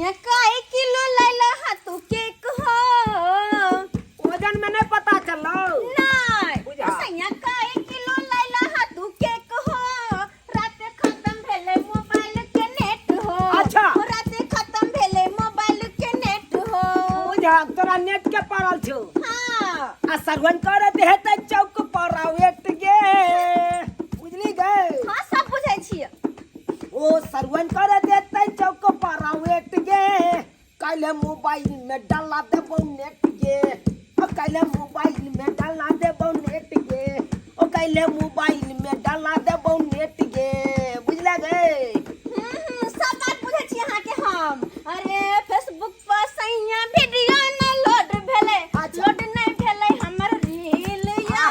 सैया काहे किलो लैला हा तू केक हो वजन में नहीं पता चलो नहीं बुझा। सैया काहे किलो लैला हा तू केक हो रात खत्म भेले मोबाइल के नेट हो। अच्छा। रात खत्म भेले मोबाइल के नेट हो। बुझा तोरा नेट के पड़ल छौ। हाँ। आ सरवन कर दे त चौक पर वेट गे, बुझली गए? हाँ, सब बुझै छियै। ओ सरवन कर दे त चौक पर वेट गे, काल्हि मोबाइल में डाला देबो नेट गे, ओ काल्हि मोबाइल में डाला देबो नेट गे, ओ काल्हि मोबाइल में डाला देबो नेट गे, बुझला गे? सब बात बुझै छी अहाँके हम। अरे फेसबुक पर सैया वीडियो न लोड भेलै। अच्छा। लोड नहि भेलै हमर रील या।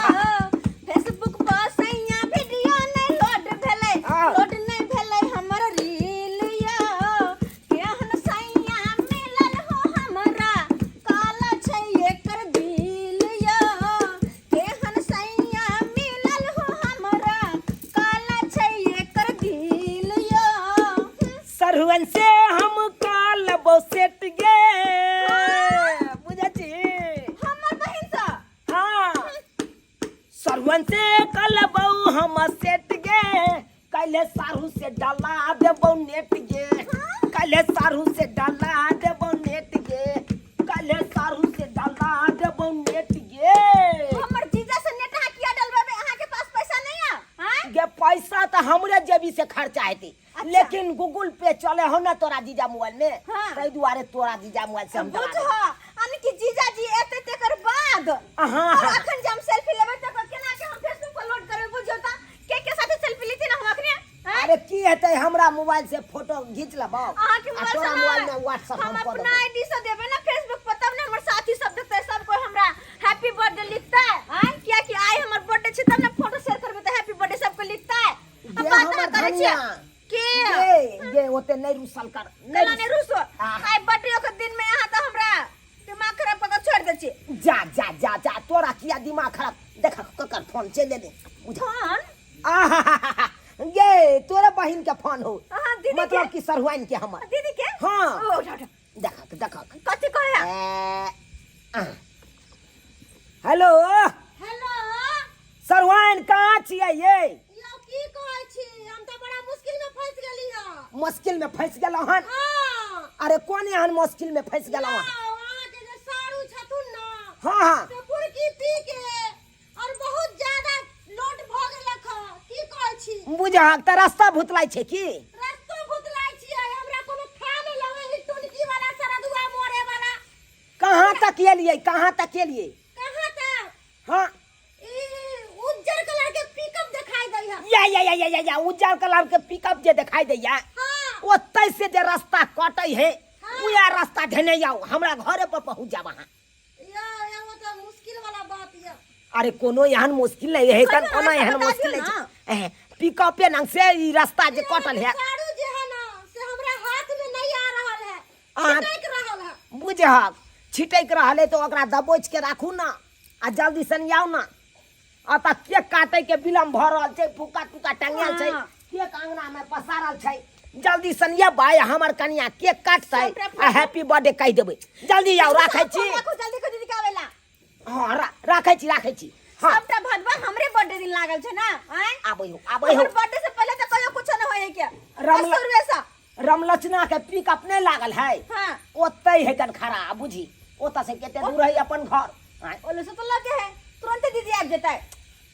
फेसबुक पर सैया वीडियो नहि लोड भेलै। हाँ। लोड नहि भेलै हमर रील या। केहन सैया मिलल हो हमरा, काला छै एकर दिल या। केहन सैया मिलल हो हमरा, काला छै एकर दिल या। सरहुअन से हम काल सेट गे, बुझै छी? हमर बहिन सँ? हाँ, सरहुअन से कल बहू हम सेट गे, काल्हि सारू से डाला देबो नेट गे, काल्हि सारू से डाला देबो नेट गे, काल्हि सारू से डाला देबो नेट गे। हमर जीजा से नेट अहाँ किया डलबेबै? अहाँके पास पैसा नहीं है? आँय? गे पैसा तऽ हमरे जेबी से खर्चा हेतै। अच्छा। लेकिन गूगल पे चले हो ना तोरा जीजा मोबाइल में। हाँ। ताहि दुआरे तोरा जीजा मोबाइल से हम बुझ डला देबै। हो यानी कि जीजा जी एते तेकर बाद। हाँ। और अखन जे हम सेल्फी लेबै तकर केना के हम फेसबुक पर लोड करबै? बुझियौ त के के साथे सेल्फी लेती ना हम अखने? आँय? अरे की हेतै, हमरा मोबाइल से फोटो घीच लेबौ अहाँके आ मोबाइल तोरा से मोबाइल नहि। में व्हाट्सएप हम हम कऽ अपना देबौ। आईडी से देबै ना फेसबुक पर, तब ने हमर साथी सब देखतै, सब कोई हमरा हैप्पी बर्थडे लिखतै। आँय, कियाकि आइ हमर बर्थडे छै, तब ने फोटो शेयर करबै तऽ हैप्पी बर्थडे सबके लिखतै। गे अब बात हमर अहाँ करै छियै धनिया। के? गे गे ओते नहि रुसल कर, नहि। केना नहि रुसो? आह। आइ बर्थडे के दिन में अहाँ तऽ हमरा दिमाग खराब कऽ के छोड़ि दै छी। जा जा जा जा, तोरा किया दिमाग खराब? देख ककर फोन चलि एलै, बुझ। फोन? आहाहाहा, गे तोरे बहिन के फोन हो। अहाँ दीदी मतलब के? कि सरहुआइन के हमर। दीदी के? हाँ। ओ, उठा उठा। देखक देखक। कथी कहै? ए, आह। हेलो। हेलो। सरहुआइन, कहाँ छियै ये? यौ, की कहै छी, हम तऽ बड़ा मुश्किल में फंस गेली हँ। मुश्किल में फंस गेलहुँ हन? हाँ। अरे कोन एहन मुश्किल में फंस गेलहुँ हन? यौ, अहाँके जे सारू छथुन न, हाँ हाँ, से बुरकी पी के और बहुत ज्यादा लोड भऽ गेलक हँ। की कहै छी? बुझहक तऽ रास्ता भुतलाइ छै की? रस्तो भुतलाइ छियै, हमरा कोनो था नहि लगै है। टुनकी वाला सरदुआ मोरे वाला। कहाँ तक एलियै, कहाँ तक एलियै? कहाँ तक? हाँ। ई उज्जर कलर के पिकअप दिखाई दै है। या या या या या या, उज्जर कलर के पिकअप जे दिखाई दैया? हाँ। ओतै से जे रास्ता कटै है। हाँ। उएह रास्ता धेने जाउ, हमरा घरे पर पहुँच जाब अहाँ। या या, वो तो मुश्किल वाला बात या। अरे कोनो एहन मुश्किल नहीं है। कहियो कोनो रास्ता एहन बता मुश्किल दियौ नहीं ना। छै। पिकअपे नंग से ई रास्ता जे कटल है। साड़ू जे है ना से हमरा हाथ में नहीं आ रहल है। छिटक रहल है। बुझहक छिटक रहल है तो ओकरा दबोच के राखू ना आ जल्दी सन आउ ना। अतः केक काटे के विलम्ब भऽ रहल छै, फुक्का तुक्का टंगायल छै। हाँ। केक अंगना में पसारल छै। जल्दी सन एबै, हमर कनिया केक काटतै सबटा आ हैप्पी बर्थडे कहि देबै। जल्दी आउ, राखै छी। राखू जल्दी को दीदी के आवेला। हाँ, राखै छी, राखै छी। हाँ। सबटा भदवा हमरे बर्थडे दिन लागल छै ना? आँय? आबै हो, आबै हो। हमर बर्थडे से पहले तऽ कहियो कुछो न होय है के। रमला- शुरुए से। रमलचना के पिकअप नहि लागल है? हाँ। ओतै है तन खड़ा, बुझी ओतऽ से कते दूर है अपन घर? आँय? ओले से तो लगे है, तुरंत दीदी आबि जेतै।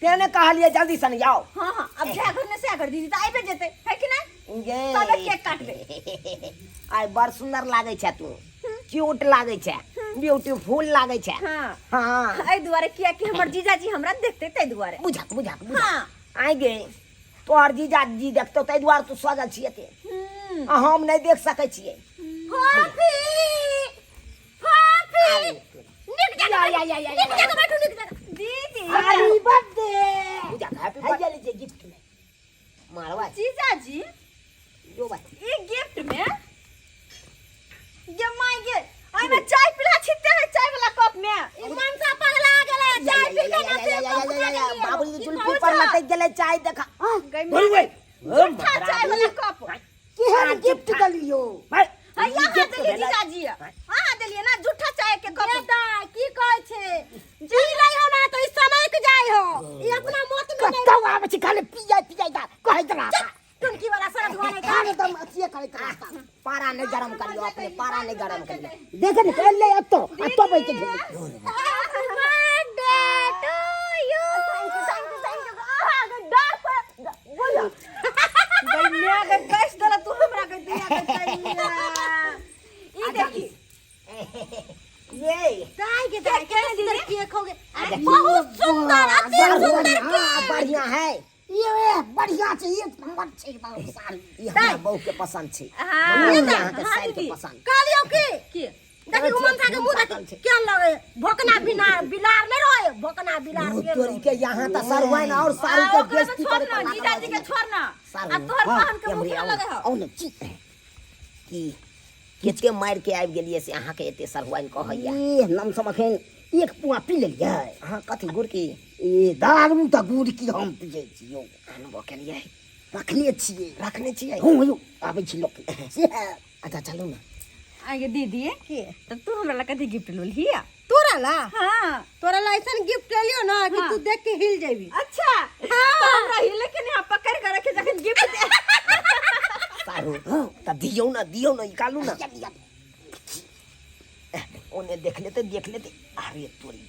तें ने कहलियै जल्दी सन जाओ। हाँ हाँ, अब जा घर में से अगर दीदी तऽ आबि जेतै है कि नहीं? गे तबे केक काटबै। आइ बड़ सुंदर लागै छै तू, क्यूट लागै छै, ब्यूटीफुल लागै छै। हाँ। हाँ। एहि दुआरे किया कि हमर जीजाजी हमरा देखते, ताहि दुआरे। बुझक बुझक बुझक। हाँ। आइ गे तोहर जीजा जी देखतो ताहि दुआरे तू सजल छियै ते? हम्म। आ हम नहि देख सकै छियै। फाफी फाफी, निक जगह। या, या, या, या, निक या। जगह बैठू, निक जगह दीदी। हैप्पी बर्थडे बुझक, हैप्पी बर्थडे लीजिए गिफ्ट में मारवा। जीजाजी। जो बात ई गिफ्ट में गे my गे, ओइ में चाय पिला छिते है चाय वाला कप में। ई मनसा पगला गेलै, चाय पी के ना से कप उठा के। बाबूजी जुल्फी पर लटक गेलै चाय, देखा। गई। बोल वे। झूठा चाय वाला कप। केहन गिफ्ट देलियो भाई? हैया अहाँ देलियै जीजाजी अहाँ देलियै ना झूठा चाय के कप दादा की कहै छै जी लै हो ना तो ई सनक जाय हो ई अपना मत में नहीं कतौ आबै छै खाली पियाइ पियाइ दा कहैत रहता टुनकी वाला सड़क वाले खाने दम अथिए करैत रहता पारा नहीं गरम करियो अपने पारा नहीं गरम करियो देखे ने पहले अतो अतो बैठ के happy birthday to you thank you thank you thank you अहाँ के डर पर बोलो गैया के कस देला तू हमरा के दिया के तैया ई देखी ये दाई के दाई के कितना सुंदर केक हो गए बहुत सुंदर अति सुंदर हाँ, केक बढ़िया है ये बढ़िया छै एक नंबर छै एकदम सारी ई हमरा बहू के पसंद छै हाँ, मम्मी हाँ, अहाँ के साड़ी के दीदी। पसंद कहलियो की की देखी उमन खा के मुंह देखी केहन लगे भोकना बिना बिलार नहीं रहे भोकना बिलार वो के तोरी के यहाँ त सरवाइन और सारू आ, के ओकरा तो बेइज्जती छोड़ करे ना पर जीजाजी के छोड़ ना सारू आ तोहर बहन के मुंह केना लगे हो औ ने छी की किचके मारि के आबि गेलियै से अहाँके एते सरवाइन कहैया ए नम सम अखन एक पुआ पी लेलियै अहाँ कथी गुड़की ए दारू तऽ गुड़की हम पियै छी यौ अनबो केलियै रखने छियै रखने छियै हूँ यौ आबै छी लोक से अच्छा चलू ने आगे दीदी के तब तू हमरा ला कथी गिफ्ट लोलही तोरा ला हाँ तोरा ला ऐसन गिफ्ट ले लियो ना कि हाँ। तू देख के हिल जेबी अच्छा हाँ हमरा हिले के नहीं पकड़ के रखे जखन गिफ्ट दे सारू तऽ दियौ ने दियौ ने निकालू ने ओने देख लेते देख लेते अरे तोरी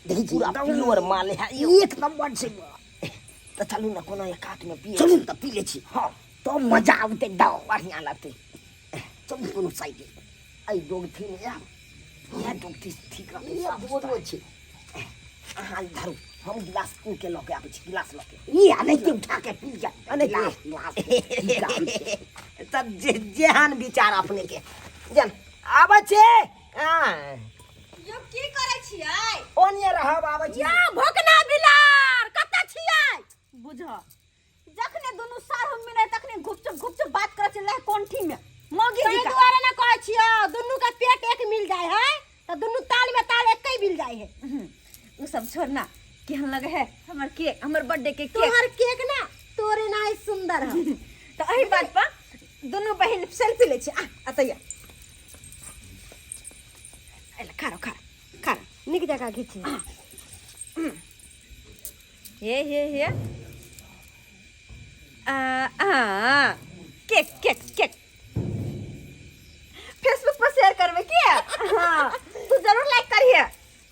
देखी पूरा प्योर माल है यौ एक नंबर छै तऽ चलू ने कोनो एक हाथ में पिए चलू तऽ पी ले छी हाँ तो मजा आबते दाओ बढ़िया लगते चलू कोनो साइड एहि डोगथी में आयब इएह डोगथी ठीक रहतै साफ सुथरा छै अहाँ धरू हम गिलास के लऽ के आबै छी गिलास लऽ के ई अनैते उठा के पी जा गिलास गिलास की काम छै तब जे जेहन विचार अपने के जेन आबै छी हाँ यौ की करै छियै ओनिये रहब आबै छी या भोकना बिलार कतऽ छियै बुझ जखने दुनू सार हम मिले तखने घुपचुप घुपचुप बात करै छै लह कोंठी में मौगी ताहि जी का दुआरे ना कहै छियौ दुनू के पेट एक मिल जाय है तऽ दुनू ताल में ताल एक ही मिल जाय है उ सब छोड़ ना केहन लगे है हमर केक हमर बर्थडे के केक तोहर केक ना तोरे ना सुंदर है तऽ एहि बात पर दुनू बहिन सेल्फी लै छी आ अतैया एला खारो खारो खारो नीक जकाँ घीची हे हे हे आ आ केक केक केक फेसबुक पर शेयर करबे की हाँ तू जरूर लाइक करिहे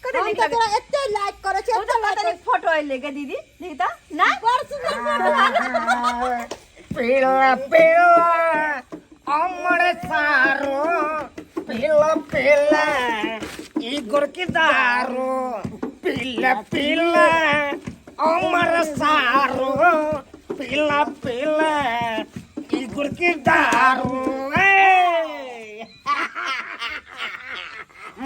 कते हम नीक तऽ लगे तोरा एते लाइक करै छी ओ एते तऽ लाइक कते नीक फोटो एलै गे दीदी देखी तऽ ना बड़ सुंदर फोटो पीला पीला अमर सारो पीला पीला ई गोरकी दारू पीला पीला अमर सारो पीला पीला ई गोरकी दारू ए!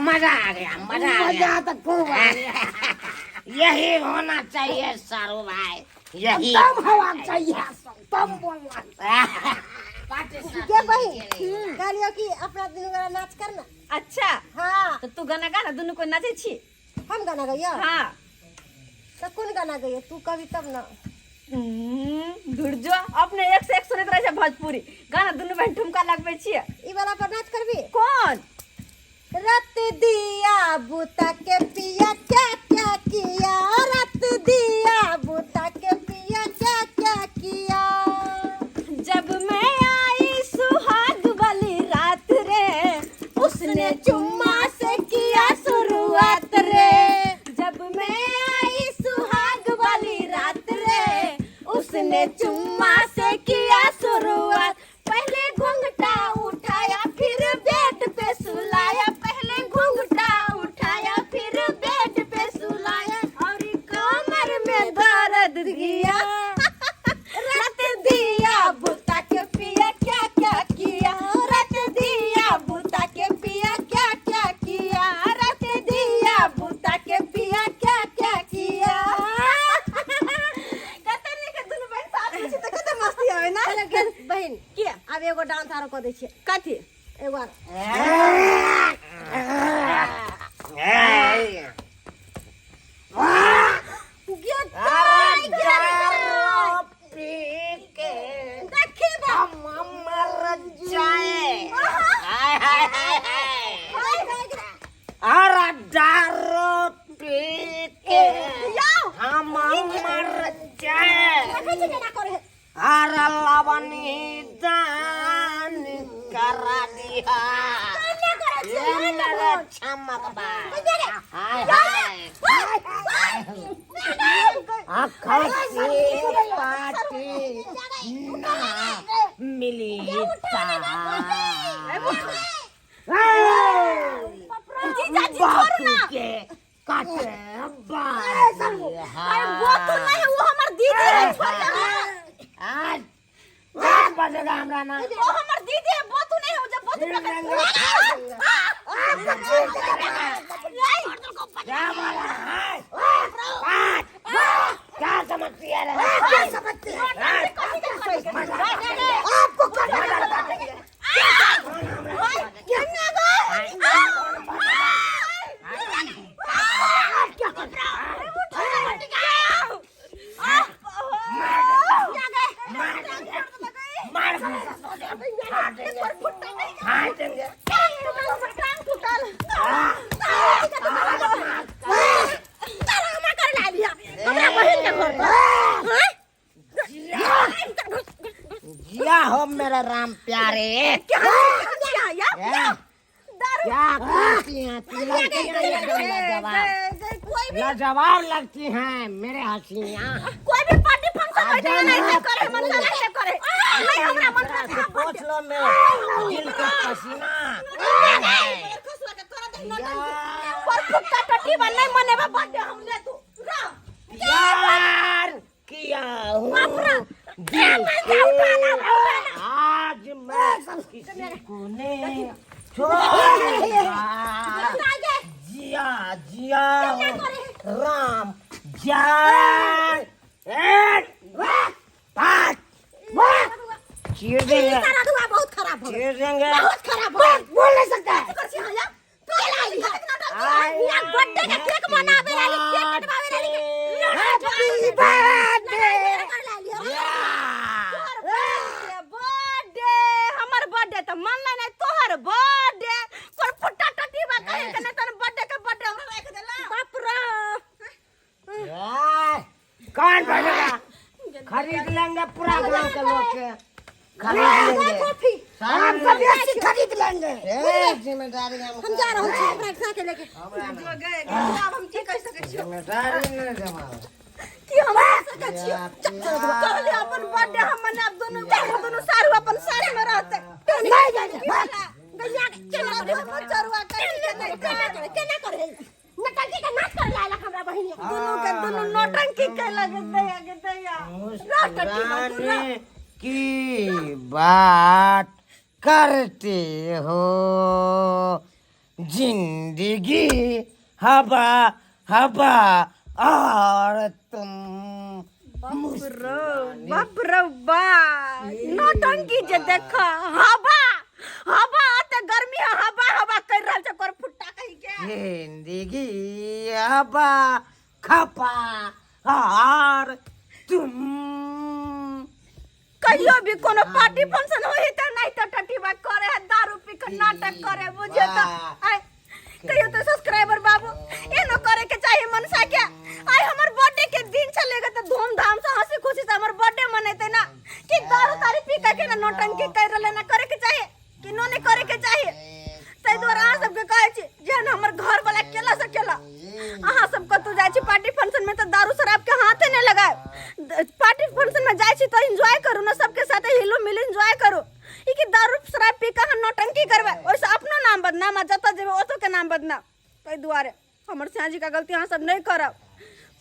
मजा आ गया मजा आ गया मजा तो खूब आ गया यही होना चाहिए सारू भाई यही तम हवा चाहिए तम बोलना गे बहिन कहलियो कि अपना दुनू गोरा नाच कर ना अच्छा हाँ तऽ तू गाना गा ना दुनू कोइ नाचै छी हम गाना गैया हाँ तऽ कोन गाना गैया तू कभी तब ना धुर जो अपने एक से एक सुनैत रहै छै भोजपुरी गाना दुनू बहिन ठुमका लगबै छियै ई वाला पर नाच करबी कोन रत दिया बुता के पिया क्या क्या किया रत दिया बुता के पिया क्या क्या किया जब मैं आई सुहाग वाली रात रे उसने चुम्मा से किया शुरुआत रे जब मैं आई सुहाग वाली रात रे उसने चुम्मा से किया शुरुआत पहले घूंघटा उठाया फिर बेड पे सुलाया पहले घूंघटा उठाया फिर बेड पे सुलाया और कमर में दर्द दिया रत दिया बुता के पिया क्या क्या किया रत दिया बुता के पिया क्या क्या किया रत दिया बुता के पिया क्या क्या किया कते नीक दुनू बहिन साथ में छी तऽ कते मस्ती आबै ना चल गे बहिन के आब एगो डांस आरो कऽ दै छियै कथी एगो आरो गे दाइ, गे दाइ। पी के देखी बा हम मर जाए हाय हाय हाय अरे दारू पी के याओ हम मर जाए। देखै छी केना करे है। अरे लवनी दान करा दिया। केना करे छी? ये मेरे चमक बा। हाय हाय, आँखों से पाटी ना मिली। जीजाजी छोड़ू ना। के काटे। अरे वो तो नहीं है, वो हमर दीदी है, छोड़ ना। आज आज बजेगा हमरा ना। वो हमर दीदी है, वो तो नहीं है, जब वो तो क्या बोला है? पाँच क्या समझती है रे? क्या समझती है? आपको करना। मार फाड़ देंगे। जिया हो मेरा राम प्यारे। क्या करती हैं लड़कियां? लाजवाब लाजवाब लगती हैं मेरे हसीना। कोई भी पार्टी फंक्शन होय त नहीं करे, मन से नहीं करे, नहीं हमरा मन से। पूछ लो मेरे दिल का पसीना। पर फुट्टा टट्टी बन नहीं मनेबा बर्थडे हम ले तू प्यार किया हूँ दिल से, आज मैं किसी को नहीं छोड़ूंगा। जिया जिया राम जान, एक पाँच चीर देंगे। सारा बहुत खराब हो गया। चीर देंगे। बहुत खराब हो गया। बोल नहीं सकता है। बर्थडे के केक मनाबे लाली, केक कटवावे लाली। Happy birthday. Birthday हमर बर्थडे त मनलै नै, तोहर बर्थडे पर फुट्टा टट्टी बा कहे के नै तन बर्थडे के बर्थडे हमरा राख देला। बाप रे। यार, कौन बनेगा? खरीद लेंगे, पूरा गांव के लोग के खरीद लेंगे। कॉफी आपका बेसी खरीद लेंगे। ए, जिम्मेदारी हम हम जा रहल छी अपना साथे लेके। जो गए गए, आब हम की कहि सकै छियो? जिम्मेदारी नहीं जमा। की हम कहि सकै छियो? कहले अपन बर्थडे हम मनाब, दुनू दुनू सारू अपन साड़ी में रहते। नहीं जाएंगे। गैया केना चरुआ कहि के नै केना करे, केना करे? नटंकी के नाच करे लायक हमरा बहिनी। दुनू के दुनू नौटंकी कैलक। दया के दया। मुस्कुराने की बात करते हो, जिंदगी हवा हवा और तुम बाप रे बा, नौटंकी जे देख, हवा हवा त गर्मी है, हवा हवा कर रहल छै कर फुट्टा कहि के। जिंदगी हवा खपा और तुम। कहियो भी कोनो पार्टी फंक्शन होई त नहीं त टटीबा करे है, दारू पी के नाटक करे, बुझे त। आय कहियो त सब्सक्राइबर बाबू, एनो करे के चाही मनसा के? आइ हमर बर्थडे के दिन छलेगा त धूमधाम से हंसी खुशी से हमर बर्थडे मनेते ना कि दारू तारी पी के ना नौटंकी कर रहले ना? करे के चाही कि नो नहीं करे के चाही? ताहि दुआरे अहाँ सबके कहै छी, जेहन हमर घर वाला केला से केला, अहाँ सब कतौ जाइ छी पार्टी फंक्शन में तऽ दारू शराब के हाथे नहि लगायब। पार्टी फंक्शन में जाइ छी तऽ एंजॉय करू ने, सबके साथे हिलू मिलू, एंजॉय करू। ई कि दारू शराब पी के अहाँ नौटंकी करबै, ओहिसँ अपनो नाम बदनाम आ जतऽ जेबै ओतौ के नाम बदनाम। ताहि दुआरे हमर सयाजी के गलती अहाँ सब नहि करब।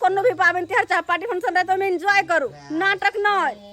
कोनो भी पाबनि तिहार चाहे पार्टी फंक्शन रहै तऽ ओहिमे एंजॉय करू, नाटक नहि।